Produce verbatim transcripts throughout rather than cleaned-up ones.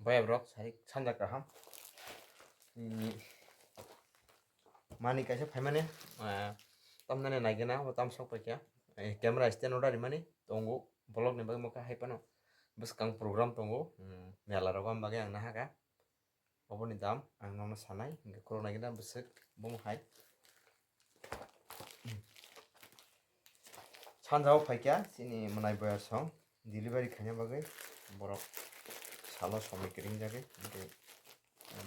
Boya borok sai sanja kaham. Hmm. Mani kaisa phaimani, ah, tamnani naigena, o tam sok paikha. Eh, camera stand order rimani tongo, vlog ni bagwi mokha hai phano. Bwskang program tongo, hmm, mela rogo, am bagwi ang nahaka. Oboni dam ang nono sanai, hingke khulok naigena bwswk bomo hai. Sanja o phaikha chini mwnai boyar song delivery khaina bagwi, borok salo somoi kwrwng jagwi, hingke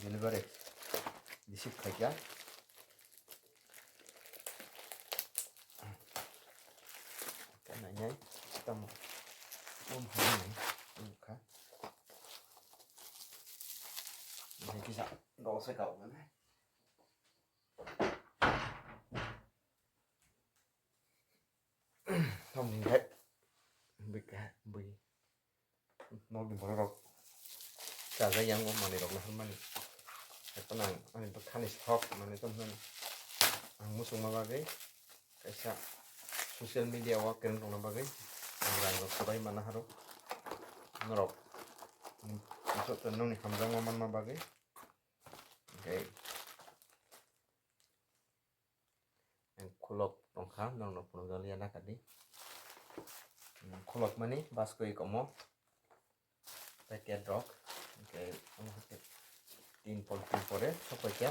delivery receive khaikha. Khe nainai tamo, bom hai nai wngkha. Nai kisa dosai kau mane. Tamo ni hai bika bui. Nokni borok rok chajak yang o manwi rok naharmani. Haikhe ang ani bwkhani sok manwi tongmani. Ang muchungma bagwi kaisa social media o kwrwng tongna bagwi ang rang rok kwbai manna haro. Norok joto nokni hamjakma manma bagwi. Hingke Ang khulok tongkha, norokno phunukjak liya nakadi. Ang khulokmani baskoi komo packet rok, hingke omo hai khe tin pol tin pore sokoikha.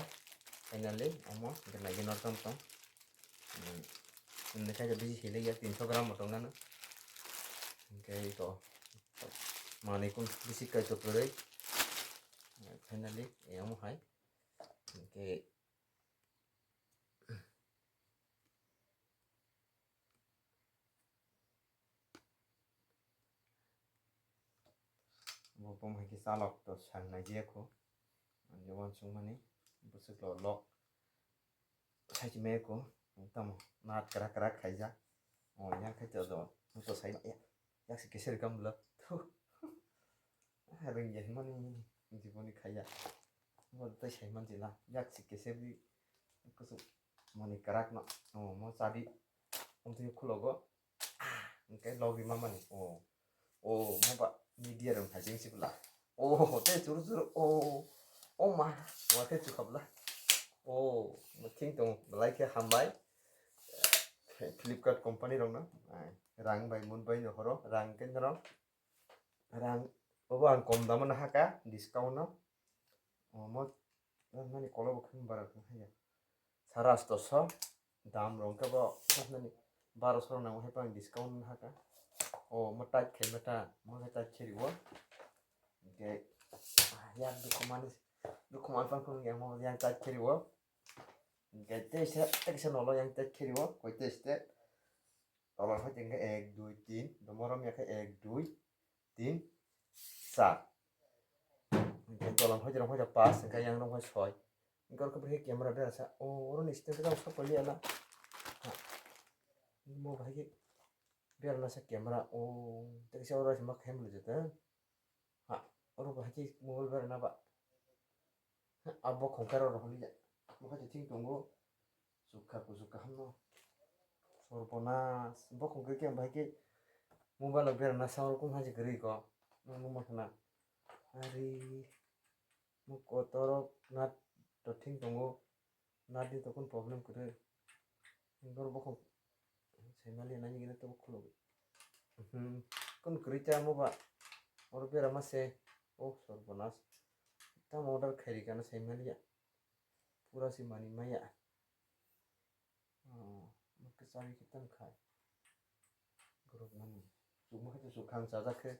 Finally omo hingke naigwi norok tong tong. Hmm, hingke khe bisi hilikya tinso gram bo tongnano. Hingke ito manwi kung bisi kaitor kwrwi. Finally omo hai hingke Bo pom hai khe chalok to sang nai je kho. Ani uansukmani bwswk lo lok sai maya kho. Tamo nat kwrak kwrak khaijak. O yang khai to do. Moto sai ya. Yak se keser kam bla. Thu. Rwngya himani jiboni khaiya. Bo tei sai manjila. Yak se keser bi kusuk mani kwrak no. O mo chadi. Omtwi khulogo. Hingke logi mamani. O. O mo ba media rwng hai jeng sibla. O te churu churu. O. O ma. Wa khe chukhabla. O. Mo thing tong. Belai khe hambai. Flipkart company rokno. Ai, rang bai mun bai no horo, rang khe norok, rang obo ang kom damo no haka, discount no. Omo nani kolo bo khum bara khum haya. Sara asto so, dam rok khe bo nani baro so rok nang hai pang discount no haka. O mo tight khe meta, mo khe tight khe riwo. Hingke, ah, yak dukhu mani, dukhu man pang khum yang mo yang tight khe riwo. Hingke tei se, tei se nolo yang tight khe riwo, koi tei se. Tolor hai tengkhe ek, dui, tin. Domorom ya khe ek, dui, tin, char. Hingke tolam hai rong hai pas, hingke yang rong hai soi. Hingke oro khe camera berasa. O, oro ni stand khe sok pali ala. Ha. Mo bahai khe berana sa camera. O, tei se oro se ma khem le jete. Ha, oro bahai khe mobile berana ba. Ha, abo khongkar oro holi ya. Mo khe thing tongo. Sukha kusuk kaham no. Sorbonas. Bo khongkhe khe bahai khe mobile o berana sa oro kung haji kwrwi ko. Nang numa khna. Ari. Mo kotor o nat to thing tongo. Nat ni to kun problem kwrwi. Nang dor bo khong. Saimali nani gina to khuluk. Hmm. Kun kwrwi ta mo ba. Oro berama se. Oh, sorbonas. Tamo order khairi kana saimali ya. Pura si mani maya. Oh, ma kwchari khe tang khai. Gorok mani. Chukma khe chukha ang chajak khe.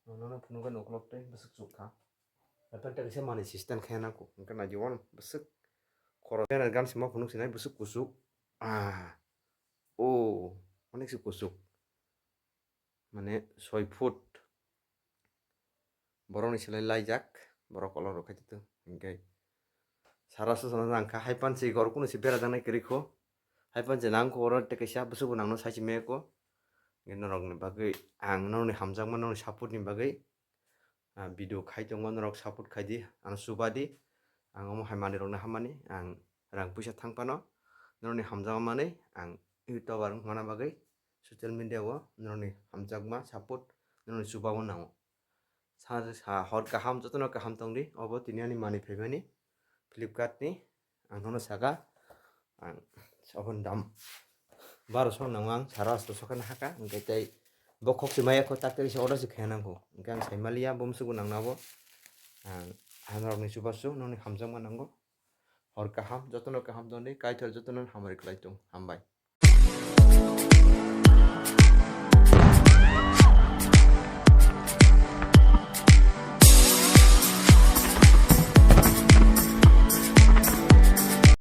Nono phunukgwi uklok tei bwswk chukha. Apple tei kaisa mani system khe nang kuk. Hwnkhe nai di wan bwswk. Khoro bena gan sima phunuk sinai bwswk kuchuk. Ah. Oh, onek se kuchuk. Mane soi foot borokni silai laijak, borok kolok rok khai tongtong. Hingke sara sosona nang kha, hai pansi oro kunu se bera jaknai kwrwi kho, hai pansi nang kho oro tei kaisa bwswk bo nangno sai se maya kho. Hingke norokni bagwi ang norokni hamjakma, norokni support ni bagwi, ah, video khai tongo, norok support khai di, ano chuba di, ang omo hai manwi rokno hamani, ang rang puisa thang phano norokni hamjakma manwi ang YouTuber wngmana bagwi social media o norokni hamjakma support norokni chubago nango. sa, sa, hor kaham, jotono kaham tongdi. Obo tini ani manwi phaimani Flipkart ni, ang nono saka, ang aboni dam baroso nango, ang sara asto sokha na haka, hwnkhe tei bo khok se maya kho tak tei se order se khe nang kho, hwnkhe ang sai maliya, bo musugo nang nabo, ang hamrok ni chubachu nokni hamjakma nango, hor kaham, jotono kaham tongdi, Kaitor jotono hamari kwlai tong, hambai.